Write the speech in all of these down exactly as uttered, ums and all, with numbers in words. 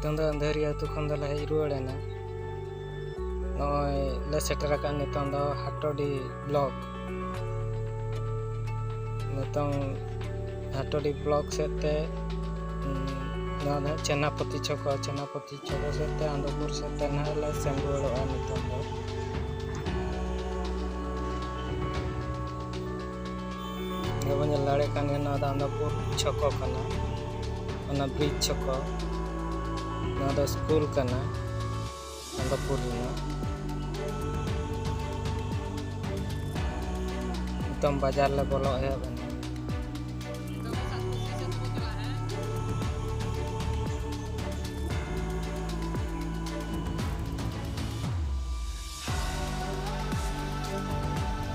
ᱱᱤᱛᱚᱝ ᱫᱚ ᱟᱹᱱᱫᱷᱟᱹᱨᱤᱭᱟᱹ ᱟᱹᱛᱩ ᱠᱷᱚᱱ ᱫᱚᱞᱮ ᱦᱮᱡ ᱨᱩᱣᱟᱹᱲ ᱮᱱᱟ᱾ ᱱᱚᱜᱼᱚᱭ ᱞᱮ ᱥᱮᱴᱮᱨ ᱟᱠᱟᱫ ᱱᱤᱛᱚᱝ ᱫᱚ ᱦᱟᱴᱳᱰᱤ ᱵᱞᱚᱠ᱾ ᱱᱤᱛᱚᱝ ᱦᱟᱴᱳᱰᱤ ᱵᱞᱚᱠ ᱥᱮᱫ ᱛᱮ, ᱩᱸ, ᱱᱚᱣᱟ ᱫᱚ ᱪᱮᱱᱟᱯᱚᱛᱤ ᱪᱷᱚᱠᱚ, ᱪᱮᱱᱟᱯᱚᱛᱤ ᱪᱷᱚᱠᱚ ᱥᱮᱫ ᱛᱮ, ᱟᱱᱫᱚᱯᱩᱨ ᱥᱮᱫ ᱛᱮ ᱱᱟᱦᱟᱜ ᱞᱮ ᱥᱮᱱ ᱨᱩᱣᱟᱹᱲᱚᱜᱼᱟ ᱱᱤᱛᱚᱝ ᱫᱚ᱾ ᱱᱚᱜᱼᱚᱭ ᱵᱚᱱ ᱧᱮᱞ ᱫᱟᱲᱮᱭᱟᱜ ᱠᱟᱱ ᱜᱮᱭᱟ, ᱱᱚᱣᱟ ᱫᱚ ᱟᱱᱫᱟᱯᱩᱨ ᱪᱷᱚᱠᱚ ᱠᱟᱱᱟ, ᱚᱱᱟ ᱵᱨᱤᱡᱽ ᱪᱷᱚᱠᱚ᱾ ᱱᱚᱣᱟ ᱫᱚ ᱥᱠᱩᱞ ᱠᱟᱱᱟ ᱟᱱᱫᱟᱯᱩᱨ ᱨᱮᱱᱟᱜ᱾ ᱱᱤᱛᱚᱝ ᱵᱟᱡᱟᱨ ᱞᱮ ᱵᱚᱞᱚ ᱮᱦᱚᱵ ᱮᱱᱟ᱾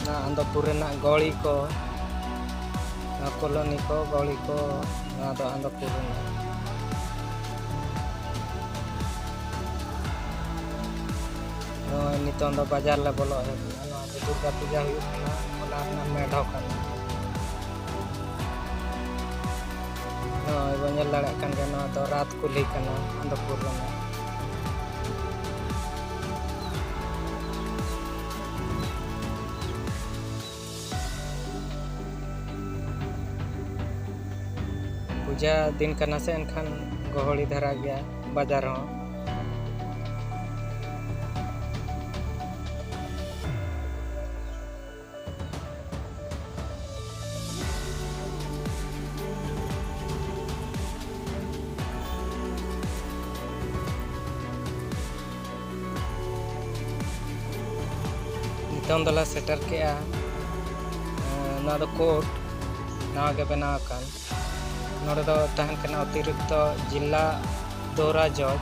ᱱᱚᱣᱟ ᱟᱱᱫᱚᱯᱩᱨ ᱨᱮᱱᱟᱜ ᱜᱚᱲᱤ ᱠᱚ, ᱱᱚᱣᱟ ᱠᱚᱞᱚᱱᱤ ᱠᱚ, ᱜᱚᱲᱤ ᱠᱚ, ᱱᱚᱣᱟ ᱫᱚ ᱟᱱᱫᱚᱯᱩᱨ ᱨᱮᱱᱟᱜ᱾ ᱱᱚᱜᱼᱚᱭ ᱱᱤᱛᱚᱝ ᱫᱚ ᱵᱟᱡᱟᱨ ᱞᱮ ᱵᱚᱞᱚ ᱮᱦᱚᱵ ᱮᱱᱟ᱾ ᱱᱚᱣᱟ ᱫᱚ ᱫᱩᱨᱜᱟ ᱯᱩᱡᱟ ᱦᱩᱭᱩᱜ ᱠᱟᱱᱟ, ᱚᱱᱟ ᱨᱮᱱᱟᱜ ᱢᱮᱰᱷᱚ ᱠᱟᱱᱟ᱾ ᱱᱚᱜᱼᱚᱭ ᱵᱚᱱ ᱧᱮᱞ ᱫᱟᱲᱮᱭᱟᱜ ᱠᱟᱱ ᱜᱮᱭᱟ, ᱱᱚᱣᱟ ᱫᱚ ᱨᱟᱛ ᱠᱩᱞᱦᱤ ᱠᱟᱱᱟ ᱟᱱᱫᱚᱯᱩᱨ ᱨᱮᱱᱟᱜ᱾ ᱯᱩᱡᱟ ᱫᱤᱱ ᱠᱟᱱᱟ ᱥᱮ, ᱮᱱᱠᱷᱟᱱ ᱜᱚᱦᱚᱲᱤ ᱫᱷᱟᱨᱟ ᱜᱮᱭᱟ ᱵᱟᱡᱟᱨ ᱦᱚᱸ᱾ ᱱᱤᱛᱚᱝ ᱫᱚᱞᱮ ᱥᱮᱴᱮᱨ ᱠᱮᱜᱼᱟ, ᱮᱸ, ᱱᱚᱣᱟ ᱫᱚ ᱠᱳᱨᱴ ᱱᱟᱣᱟ ᱜᱮ ᱵᱮᱱᱟᱣ ᱟᱠᱟᱱ᱾ ᱱᱚᱰᱮ ᱫᱚ ᱛᱟᱦᱮᱱ ᱠᱟᱱᱟ ᱚᱛᱤᱨᱤᱠᱛᱚ ᱡᱤᱞᱟ ᱫᱳᱦᱨᱟ ᱡᱚᱡᱽ᱾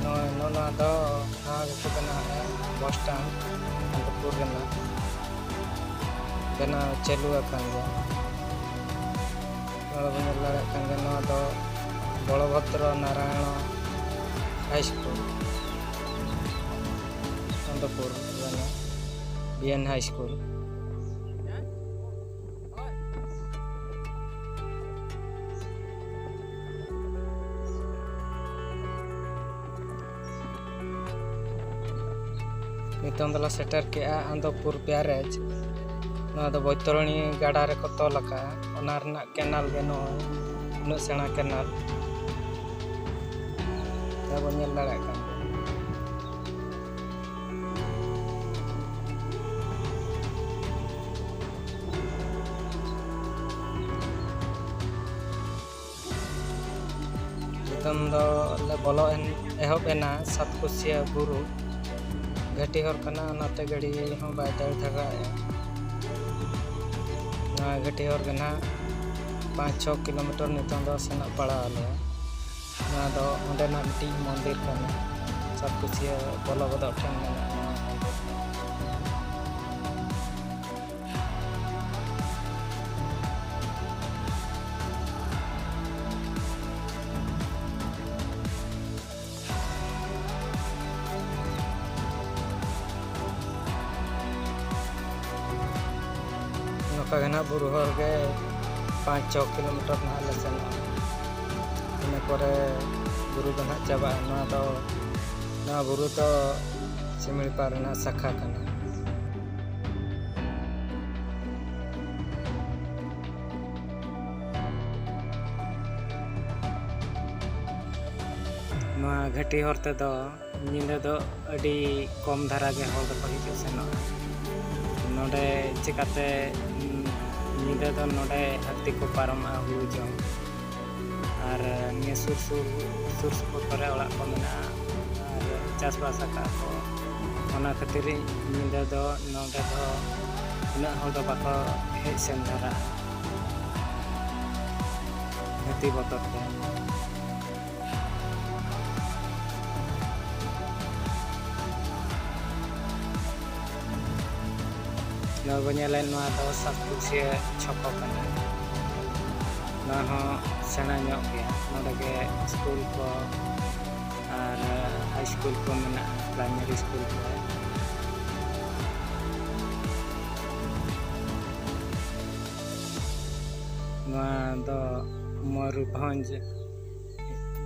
ᱱᱚᱜᱼᱚᱭ ᱱᱚᱣᱟ ᱫᱚ ᱱᱟᱣᱟ ᱜᱮᱠᱚ ᱵᱮᱱᱟᱣᱮᱫᱼᱟ, ᱵᱚᱥ ᱥᱴᱮᱱᱰ ᱟᱱᱫᱚᱯᱩᱨ ᱨᱮᱱᱟᱜ ᱵᱮᱱᱟᱣ ᱪᱟᱹᱞᱩ ᱟᱠᱟᱱ ᱜᱮᱭᱟ᱾ ᱱᱚᱣᱟ ᱵᱚᱱ ᱧᱮᱞ ᱫᱟᱲᱮᱭᱟᱜ ᱠᱟᱱ ᱜᱮᱭᱟ, ᱱᱚᱣᱟ ᱫᱚ ᱵᱚᱲᱚᱵᱷᱚᱫᱨᱚ ᱱᱟᱨᱟᱭᱚᱬ ᱦᱟᱭ ᱥᱠᱩᱞ, ᱟᱱᱫᱚᱯᱩᱨ ᱨᱮᱱᱟᱜ᱾ ᱯᱤ ᱮᱱ ᱦᱟᱭ ᱥᱠᱩᱞ᱾ ᱱᱤᱛᱚᱝ ᱫᱚᱞᱮ ᱥᱮᱴᱮᱨ ᱠᱮᱜᱼᱟ ᱟᱱᱫᱚᱯᱩᱨ ᱵᱮᱨᱮᱡᱽ᱾ ᱱᱚᱣᱟ ᱫᱚ ᱵᱳᱭᱛᱚᱨᱚᱬᱤ ᱜᱟᱰᱟ ᱨᱮᱠᱚ ᱛᱚᱞ ᱟᱠᱟᱫᱼᱟ, ᱚᱱᱟ ᱨᱮᱱᱟᱜ ᱠᱮᱱᱟᱞ ᱜᱮ ᱱᱚᱜᱼᱚᱭ, ᱩᱱᱟᱹᱜ ᱥᱮᱬᱟ ᱠᱮᱱᱟᱞ᱾ ᱡᱟᱦᱟᱸ ᱵᱚᱱ ᱧᱮᱞ ᱫᱟᱲᱮᱭᱟᱜ ᱠᱟᱱ᱾ ᱱᱤᱛᱚᱝ ᱫᱚ ᱞᱮ ᱵᱚᱞᱚ ᱮᱱ-, ᱮᱦᱚᱵ ᱮᱱᱟ ᱥᱟᱛᱠᱩᱥᱤᱭᱟᱹ ᱵᱩᱨᱩ᱾ ᱜᱷᱟᱹᱴᱤ ᱦᱚᱨ ᱠᱟᱱᱟ, ᱚᱱᱟᱛᱮ ᱜᱟᱹᱰᱤ ᱦᱚᱸ ᱵᱟᱭ ᱫᱟᱹᱲ ᱫᱷᱟᱨᱟᱭᱮᱫᱼᱟ᱾ ᱱᱚᱣᱟ ᱜᱷᱟᱹᱴᱤ ᱦᱚᱨ ᱜᱮ ᱱᱟᱦᱟᱜ ᱯᱟᱸᱪ ᱪᱷᱚ ᱠᱤᱞᱳᱢᱤᱴᱟᱨ ᱱᱤᱛᱚᱝ ᱫᱚ ᱥᱮᱱᱚᱜ ᱯᱟᱲᱟᱣ ᱟᱞᱮᱭᱟ᱾ ᱱᱚᱣᱟ ᱫᱚ ᱚᱸᱰᱮᱱᱟᱜ ᱢᱤᱫᱴᱤᱡ ᱢᱚᱱᱫᱤᱨ ᱠᱟᱱᱟ, ᱥᱟᱛᱠᱩᱥᱤᱭᱟᱹ ᱵᱚᱞᱚ ᱜᱚᱫᱚᱜ ᱴᱷᱮᱱ ᱢᱮᱱᱟᱜᱼᱟ ᱱᱚᱣᱟ ᱢᱚᱱᱫᱤᱨ ᱫᱚ᱾ ᱱᱚᱝᱠᱟ ᱜᱮ ᱱᱟᱦᱟᱜ ᱵᱩᱨᱩ ᱦᱚᱨ ᱜᱮ ᱯᱟᱸᱪ ᱪᱷᱚ ᱠᱤᱞᱳᱢᱤᱴᱟᱨ ᱱᱟᱦᱟᱜ ᱞᱮ ᱥᱮᱱᱚᱜᱼᱟ᱾ ᱤᱱᱟᱹ ᱯᱚᱨᱮ ᱵᱩᱨᱩ ᱫᱚ ᱱᱟᱦᱟᱜ ᱪᱟᱵᱟᱜᱼᱟ᱾ ᱱᱚᱣᱟ ᱫᱚ, ᱱᱚᱣᱟ ᱵᱩᱨᱩ ᱫᱚ ᱥᱤᱢᱲᱤᱯᱟᱲ ᱨᱮᱱᱟᱜ ᱥᱟᱠᱷᱟ ᱠᱟᱱᱟ᱾ ᱱᱚᱣᱟ ᱜᱷᱟᱹᱴᱤ ᱦᱚᱨ ᱛᱮᱫᱚ ᱧᱤᱫᱟᱹ ᱫᱚ ᱟᱹᱰᱤ ᱠᱚᱢ ᱫᱷᱟᱨᱟ ᱜᱮ ᱦᱚᱲ ᱫᱚᱠᱚ ᱦᱤᱡᱩᱜ ᱥᱮᱱᱚᱜᱼᱟ᱾ ᱱᱚᱰᱮ ᱪᱤᱠᱟᱹᱛᱮ, ᱩᱸ, ᱧᱤᱫᱟᱹ ᱫᱚ ᱱᱚᱰᱮ ᱦᱟᱹᱛᱤ ᱠᱚ ᱯᱟᱨᱚᱢᱚᱜᱼᱟ ᱦᱩᱲᱩ ᱡᱚᱢ᱾ ᱟᱨ ᱱᱤᱭᱟᱹ ᱥᱩᱨ ᱥᱩᱨ, ᱥᱩᱨ ᱥᱩᱯᱩᱨ ᱠᱚᱨᱮ ᱚᱲᱟᱜ ᱠᱚ ᱢᱮᱱᱟᱜᱼᱟ ᱟᱨ ᱪᱟᱥᱵᱟᱥ ᱟᱠᱟᱫ ᱠᱚ᱾ ᱚᱱᱟ ᱠᱷᱟᱹᱛᱤᱨ ᱧᱤᱫᱟᱹ ᱫᱚ ᱱᱚᱰᱮ ᱫᱚ ᱩᱱᱟᱹᱜ ᱦᱚᱲ ᱫᱚ ᱵᱟᱠᱚ ᱦᱮᱡ ᱥᱮᱱ ᱫᱷᱟᱨᱟᱜᱼᱟ ᱦᱟᱹᱛᱤ ᱵᱚᱛᱚᱨ ᱛᱮ᱾ ᱱᱚᱣᱟ ᱵᱚᱱ ᱧᱮᱞᱮᱫ, ᱱᱚᱣᱟ ᱫᱚ ᱥᱟᱛᱯᱩᱲᱥᱤᱭᱟᱹ ᱪᱷᱚᱠᱚ ᱠᱟᱱᱟ᱾ ᱱᱚᱣᱟ ᱦᱚᱸ ᱥᱮᱬᱟ ᱧᱚᱜ ᱜᱮᱭᱟ᱾ ᱱᱚᱰᱮ ᱜᱮ ᱥᱠᱩᱞ ᱠᱚ ᱟᱨ ᱦᱟᱭ ᱥᱠᱩᱞ ᱠᱚ ᱢᱮᱱᱟᱜᱼᱟ, ᱯᱨᱟᱭᱢᱟᱨᱤ ᱥᱠᱩᱞ ᱠᱚ᱾ ᱱᱚᱣᱟ ᱫᱚ ᱢᱚᱭᱩᱨᱵᱷᱚᱸᱡᱽ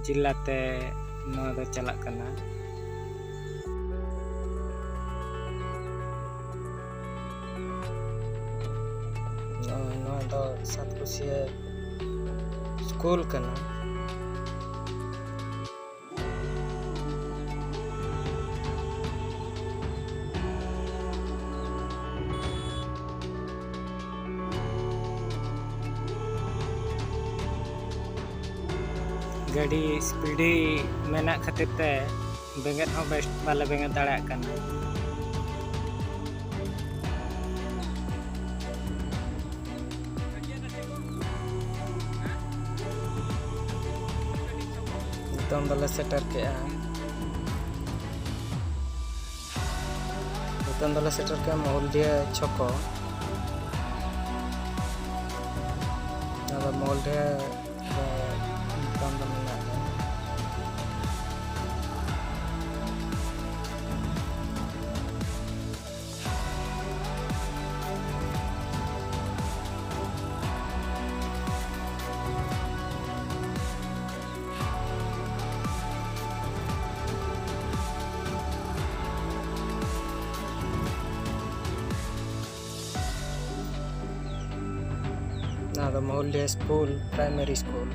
ᱡᱮᱞᱟ ᱛᱮ ᱱᱚᱣᱟ ᱫᱚ ᱪᱟᱞᱟᱜ ᱠᱟᱱᱟ᱾ ᱱᱚᱜᱼᱚᱭ ᱱᱚᱣᱟ ᱫᱚ ᱥᱟᱛᱠᱩᱥᱤᱭᱟᱹ ᱥᱠᱩᱞ ᱠᱟᱱᱟ᱾ ᱜᱟᱹᱰᱤ ᱥᱯᱤᱰ ᱢᱮᱱᱟᱜ ᱠᱷᱟᱹᱛᱤᱨ ᱛᱮ ᱵᱮᱸᱜᱮᱫ ᱦᱚᱸ ᱵᱮᱥ ᱵᱟᱞᱮ ᱵᱮᱸᱜᱮᱫ ᱫᱟᱲᱮᱭᱟᱜ ᱠᱟᱱᱟ᱾ ᱱᱤᱛᱚᱝ ᱫᱚᱞᱮ ᱥᱮᱴᱮᱨ ᱠᱮᱜᱼᱟ, ᱱᱤᱛᱚᱝ ᱫᱚᱞᱮ ᱥᱮᱴᱮᱨ ᱠᱮᱜᱼᱟ ᱢᱚᱦᱩᱞᱰᱤᱦᱟᱹ ᱪᱷᱚᱠᱚ᱾ ᱟᱫᱚ ᱢᱚᱦᱩᱞᱰᱤᱦᱟᱹ ᱨᱮ ᱱᱤᱛᱚᱝ ᱫᱚ ᱢᱮᱱᱟᱜ ᱞᱮᱭᱟ᱾ ᱱᱚᱣᱟ ᱫᱚ ᱢᱚᱦᱩᱞᱰᱤᱦᱟᱹ ᱥᱠᱩᱞ, ᱯᱨᱟᱭᱢᱟᱨᱤ ᱥᱠᱩᱞ᱾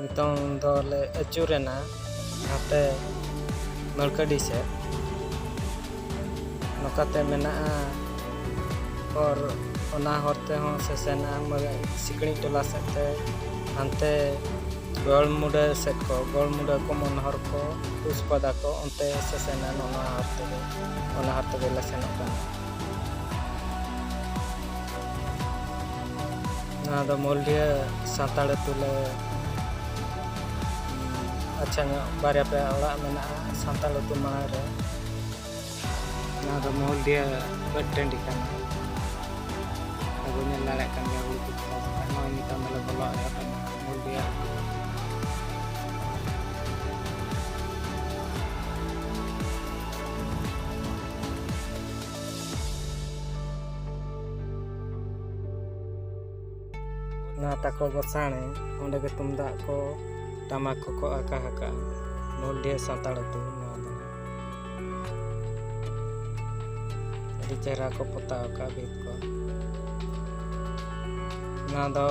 ᱱᱤᱛᱚᱝ ᱫᱚᱞᱮ ᱟᱹᱪᱩᱨᱮᱱᱟ ᱱᱟᱛᱮ ᱢᱟᱹᱲᱠᱟᱹᱰᱤ ᱥᱮᱫ᱾ ᱱᱚᱝᱠᱟᱛᱮ ᱢᱮᱱᱟᱜᱼᱟ ᱦᱚᱨ, ᱚᱱᱟ ᱦᱚᱨ ᱛᱮᱦᱚᱸ ᱥᱮᱥᱮᱱᱟ ᱢᱟᱹ-, ᱥᱤᱠᱲᱤ ᱴᱚᱞᱟ ᱥᱮᱫ ᱛᱮ, ᱦᱟᱱᱛᱮ ᱜᱚᱲᱢᱩᱰᱟᱹ ᱥᱮᱫ ᱠᱚ, ᱜᱚᱲᱢᱩᱰᱟᱹ ᱠᱚᱢᱚᱱ ᱦᱚᱨ ᱠᱚ, ᱯᱩᱥᱯᱟᱫᱟ ᱠᱚ, ᱚᱱᱛᱮ ᱥᱮᱥᱮᱱᱟ ᱱᱚᱣᱟ ᱦᱚᱨ ᱛᱮᱜᱮ, ᱚᱱᱟ ᱦᱚᱨ ᱛᱮᱜᱮ ᱞᱮ ᱥᱮᱱᱚᱜ ᱠᱟᱱᱟ᱾ ᱱᱚᱣᱟ ᱫᱚ ᱢᱚᱞᱰᱤᱦᱟᱹ ᱥᱟᱱᱛᱟᱲ ᱟᱹᱛᱩ ᱞᱮ, ᱟᱪᱪᱷᱟ ᱧᱚᱜ ᱵᱟᱨᱭᱟ ᱯᱮᱭᱟ ᱚᱲᱟᱜ ᱢᱮᱱᱟᱜᱼᱟ ᱥᱟᱱᱛᱟᱲ ᱟᱹᱛᱩ ᱢᱟᱲᱟᱝ ᱨᱮ᱾ ᱱᱚᱣᱟ ᱫᱚ ᱢᱚᱞᱰᱤᱦᱟᱹ ᱵᱟᱹᱫᱽ ᱴᱟᱺᱰᱤ ᱠᱟᱱᱟ᱾ ᱟᱵᱚ ᱧᱮᱞ ᱫᱟᱲᱮᱭᱟᱜ ᱠᱟᱱ ᱜᱮᱭᱟ ᱦᱩᱲᱩ ᱠᱚ ᱪᱟᱥ ᱮᱫᱟ᱾ ᱱᱚᱜᱼᱚᱭ ᱱᱤᱛᱚᱝ ᱫᱚᱞᱮ ᱵᱚᱞᱚ ᱮᱦᱚᱵ ᱮᱱᱟ ᱢᱚᱞᱰᱤᱦᱟᱹ ᱟᱹᱛᱩ᱾ ᱱᱚᱣᱟ ᱛᱟᱠᱚ ᱜᱚᱥᱟᱬᱮ, ᱚᱸᱰᱮ ᱜᱮ ᱛᱩᱢᱫᱟᱜ ᱠᱚ ᱴᱟᱢᱟᱠ ᱠᱚᱠᱚ ᱟᱠᱟ ᱟᱠᱟᱜᱼᱟ᱾ ᱢᱩᱞᱰᱤᱦᱟᱹ ᱥᱟᱱᱛᱟᱲ ᱟᱹᱛᱩ ᱱᱚᱣᱟ ᱫᱚ᱾ ᱟᱹᱰᱤ ᱪᱮᱦᱨᱟ ᱠᱚ ᱯᱚᱛᱟᱣ ᱟᱠᱟᱫᱼᱟ ᱵᱷᱤᱛ ᱠᱚ᱾ ᱱᱚᱣᱟ ᱫᱚ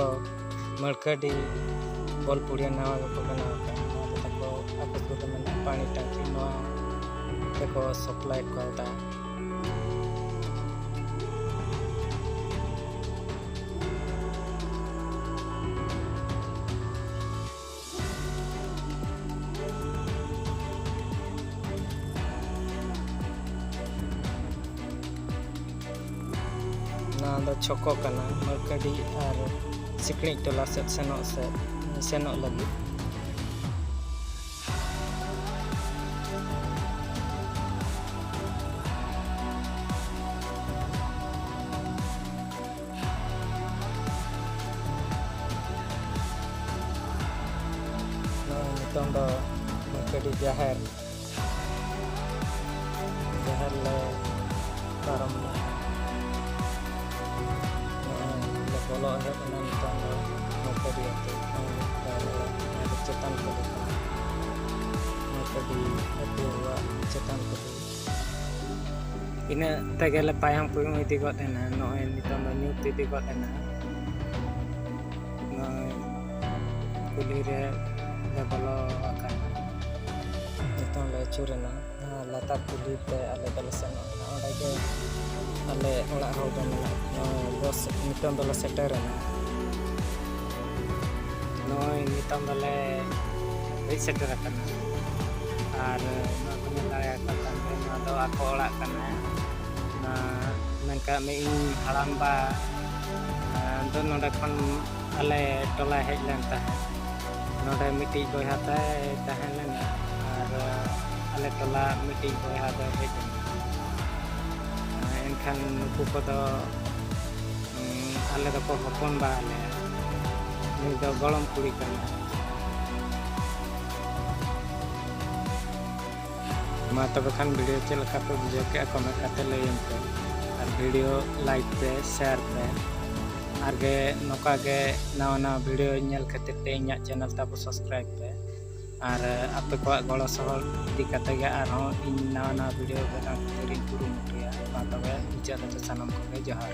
ᱢᱟᱹᱲᱠᱟᱹᱰᱤ ᱵᱚᱞᱯᱩᱲᱤᱭᱟᱹ ᱱᱟᱣᱟ ᱜᱮᱠᱚ ᱵᱮᱱᱟᱣ ᱟᱠᱟᱫᱼᱟ᱾ ᱱᱚᱣᱟ ᱫᱚ ᱛᱟᱠᱚ ᱟᱠᱚ ᱥᱩᱨ ᱨᱮ ᱢᱮᱱᱟᱜᱼᱟ ᱯᱟᱱᱤ ᱴᱟᱝᱠᱤ, ᱱᱚᱣᱟ ᱛᱮᱠᱚ ᱥᱟᱯᱞᱟᱭ ᱠᱚᱣᱟ ᱫᱟᱜ᱾ ᱱᱚᱣᱟ ᱫᱚ ᱪᱷᱚᱠᱚ ᱠᱟᱱᱟ, ᱢᱟᱹᱨᱠᱟᱹᱰᱤ ᱟᱨ ᱥᱤᱠᱲᱤᱡ ᱴᱚᱞᱟ ᱥᱮᱫ ᱥᱮᱱᱚᱜ ᱥᱮᱫ, ᱥᱮᱱᱚᱜ ᱞᱟᱹᱜᱤᱫ᱾ ᱱᱚᱜᱼᱚᱭ ᱱᱤᱛᱚᱝ ᱫᱚ ᱢᱟᱹᱨᱠᱟᱹᱰᱤ ᱡᱟᱦᱮᱨ, ᱡᱟᱦᱮᱨ ᱞᱮ ᱯᱟᱨᱚᱢ ᱮᱱᱟ᱾ ᱱᱚᱜᱼᱚᱭ ᱞᱮ ᱵᱚᱞᱚ ᱮᱦᱚᱵ ᱮᱱᱟ ᱱᱤᱛᱚᱝ ᱫᱚ ᱢᱟᱹᱨᱠᱟᱹᱰᱤ ᱟᱹᱛᱩ᱾ ᱱᱚᱜᱼᱚᱭ ᱪᱮᱛᱟᱱ ᱠᱚ ᱫᱚ, ᱢᱟᱹᱨᱠᱟᱹᱰᱤ ᱟᱹᱛᱩ ᱨᱮᱭᱟᱜ ᱪᱮᱛᱟᱱ ᱠᱚ ᱫᱚ᱾ ᱤᱱᱟᱹᱜ ᱛᱮᱜᱮ ᱞᱮ ᱯᱟᱭᱦᱟᱢ ᱯᱩᱭᱦᱩᱢ ᱤᱫᱤ ᱜᱚᱫ ᱮᱱᱟ᱾ ᱱᱚᱜᱼᱚᱭ ᱱᱤᱛᱚᱝ ᱫᱚ ᱧᱩᱛ ᱤᱫᱤ ᱜᱚᱫ ᱮᱱᱟ᱾ ᱱᱚᱜᱼᱚᱭ ᱠᱩᱞᱦᱤ ᱨᱮ ᱞᱮ ᱵᱚᱞᱚ ᱟᱠᱟᱱᱟ᱾ ᱱᱤᱛᱚᱝ ᱞᱮ ᱟᱹᱪᱩᱨ ᱮᱱᱟ᱾ ᱱᱚᱣᱟ ᱞᱟᱛᱟᱨ ᱠᱩᱞᱦᱤ ᱛᱮ ᱟᱞᱮ ᱫᱚᱞᱮ ᱥᱮᱱᱚᱜ ᱮᱱᱟ᱾ ᱚᱸᱰᱮ ᱜᱮ ᱟᱞᱮ ᱚᱲᱟᱜ ᱦᱚᱲ ᱫᱚ ᱢᱮᱱᱟᱜ, ᱱᱚᱜᱼᱚᱭ ᱵᱚᱥ ᱱᱤᱛᱚᱝ ᱫᱚᱞᱮ ᱥᱮᱴᱮᱨ ᱮᱱᱟ᱾ ᱱᱚᱜᱼᱚᱭ ᱱᱤᱛᱚᱝ ᱫᱚᱞᱮ ᱦᱮᱡ ᱥᱮᱴᱮᱨ ᱟᱠᱟᱱᱟ᱾ ᱟᱨ ᱱᱚᱣᱟ ᱠᱚ ᱧᱮᱞ ᱫᱟᱲᱮᱭᱟᱠᱚ ᱠᱟᱱ ᱜᱮ, ᱱᱚᱣᱟ ᱫᱚ ᱟᱠᱚ ᱚᱲᱟᱜ ᱠᱟᱱᱟ᱾ ᱱᱚᱣᱟ ᱢᱮᱱ ᱠᱟᱜ ᱢᱮ, ᱤᱧ ᱦᱟᱲᱟᱢᱵᱟ, ᱟᱸ, ᱫᱚ ᱱᱚᱰᱮ ᱠᱷᱚᱱ ᱟᱞᱮ ᱴᱚᱞᱟᱭ ᱦᱮᱡ ᱞᱮᱱ ᱛᱟᱦᱮᱸᱫ᱾ ᱱᱚᱰᱮ ᱢᱤᱫᱴᱤᱡ ᱵᱚᱭᱦᱟ ᱛᱟᱭ ᱛᱟᱦᱮᱸ ᱞᱮᱱᱟ ᱟᱨ ᱟᱞᱮ ᱴᱚᱞᱟ ᱢᱤᱫᱴᱤᱡ ᱵᱚᱭᱦᱟ ᱫᱚᱭ ᱦᱮᱡ ᱮᱱᱟ᱾ ᱮᱱᱠᱷᱟᱱ ᱱᱩᱠᱩ ᱠᱚᱫᱚ, ᱩᱸ, ᱟᱞᱮ ᱫᱚᱠᱚ ᱦᱚᱯᱚᱱ ᱵᱟ ᱟᱞᱮᱭᱟ᱾ ᱱᱩᱭ ᱫᱚ ᱜᱚᱲᱚᱢ ᱠᱩᱲᱤ ᱠᱟᱱᱟᱭ᱾ ᱢᱟ ᱛᱚᱵᱮ ᱠᱷᱟᱱ video ᱪᱮᱫ ᱞᱮᱠᱟ ᱯᱮ ᱵᱩᱡᱷᱟᱹᱣ ᱠᱮᱫᱼᱟ comment ᱠᱟᱛᱮ ᱞᱟᱹᱭᱟᱹᱧ ᱯᱮ᱾ ᱟᱨ video like ᱯᱮ, share ᱯᱮ᱾ ᱟᱨ ᱜᱮ ᱱᱚᱝᱠᱟ ᱜᱮ ᱱᱟᱣᱟ ᱱᱟᱣᱟ ᱵᱷᱤᱰᱤᱭᱳ ᱧᱮᱞ ᱠᱷᱟᱹᱛᱤᱨ ᱛᱮ ᱤᱧᱟᱹᱜ ᱪᱮᱱᱮᱞ ᱛᱟᱵᱚ ᱥᱟᱵᱥᱠᱨᱟᱭᱤᱵ ᱯᱮ᱾ ᱟᱨ ᱟᱯᱮ ᱠᱚᱣᱟᱜ ᱜᱚᱲᱚ ᱥᱚᱦᱚᱫ ᱤᱫᱤ ᱠᱟᱛᱮ ᱜᱮ ᱟᱨᱦᱚᱸ ᱤᱧ ᱱᱟᱣᱟ ᱱᱟᱣᱟ ᱵᱷᱤᱰᱤᱭᱳ ᱵᱮᱱᱟᱣ ᱠᱷᱟᱹᱛᱤᱨ ᱤᱧ ᱠᱩᱨᱩᱢᱩᱴᱩᱭᱟ᱾ ᱢᱟ ᱛᱚᱵᱮ ᱢᱩᱪᱟᱹᱫ ᱨᱮᱫᱚ ᱥᱟᱱᱟᱢ ᱠᱚᱜᱮ ᱡᱚᱦᱟᱨ᱾